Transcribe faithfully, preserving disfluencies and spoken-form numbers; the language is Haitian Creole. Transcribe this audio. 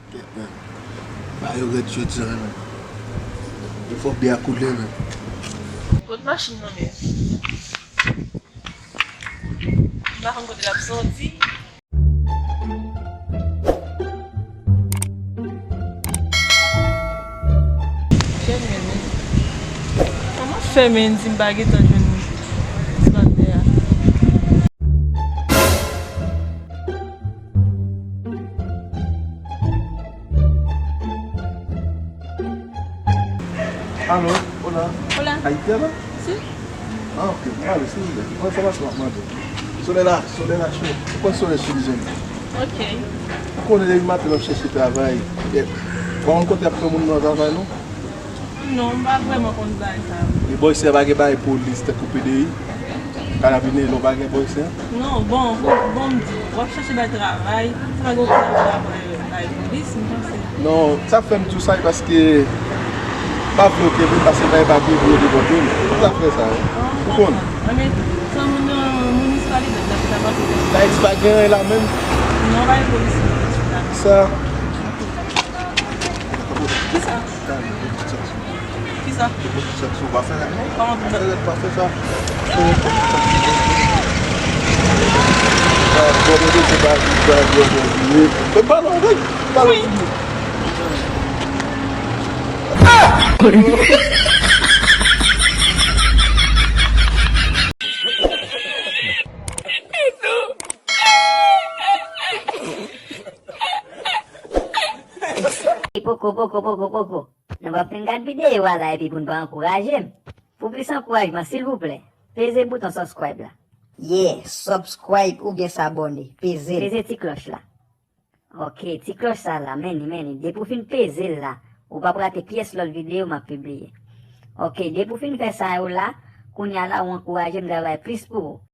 Kèt, men. Ba yo rèd jodi a, men. Yo fè byen koule, men. Kot machin nan, men? M pa konn kote l ap soti. Jèn menm, wi. Kòman fè, men, di m pa gentan jwenn ti patnè a? Alo, hola. Hola. Haitiana? Si. Ah, ok. Alo, silvouplè. Yon enfòmasyon m ap mande. Solèy la, solèy la cho. Ou konn solèy sou li jwenn. Ok. Ou konnen depi maten m ap chèche travay. Kèt. Ou pa konn kote y ap pran moun nan travay, non? Non, m pa vrèman konn bagay sa yo. E bò isi a pa gen bagay polis tankou P D I? Karabinye, non, pa gen bò isi a? Non, bon, bon, bon, m di w, w ap chèche bay travay, sa pa gen okenn afè bay polis, m panse. Non, sa fè m di w sa, e paske m pa vle w kenbe m, paske bagay pa byen byen devan tou. Sa fè sa, wi. Ou konn? An, men, se moun nan, minisipalite, nan ki ta pase. Ayiti pa gen anyen la menm? Non, pa gen polis, minisipalite. Sa. Kisa? Kisa? Kòman pou sa? Fè rèd pa fè sa. Fè rèd pa fè sa. Fè rèd pa fè sa. Mwen pa nan rèd. Pa nan rèd. Poko, poko, poko, poko. Nou p ap fin gad videyo a la epi pou n pa ankouraje m. Pou plis ankourajman, silvouplè, peze bouton subscribe la. Yeah, subscribe oubyen s'abonner. Peze l. Peze ti klòch la. Ok, ti klòch sa la, men li, men li. Depi w fin peze l la, ou p ap rate pyès lòt videyo m ap pibliye. Ok, depi w fin fè sa yo la, kounye a la, ou ankouraje m travay plis pou ou.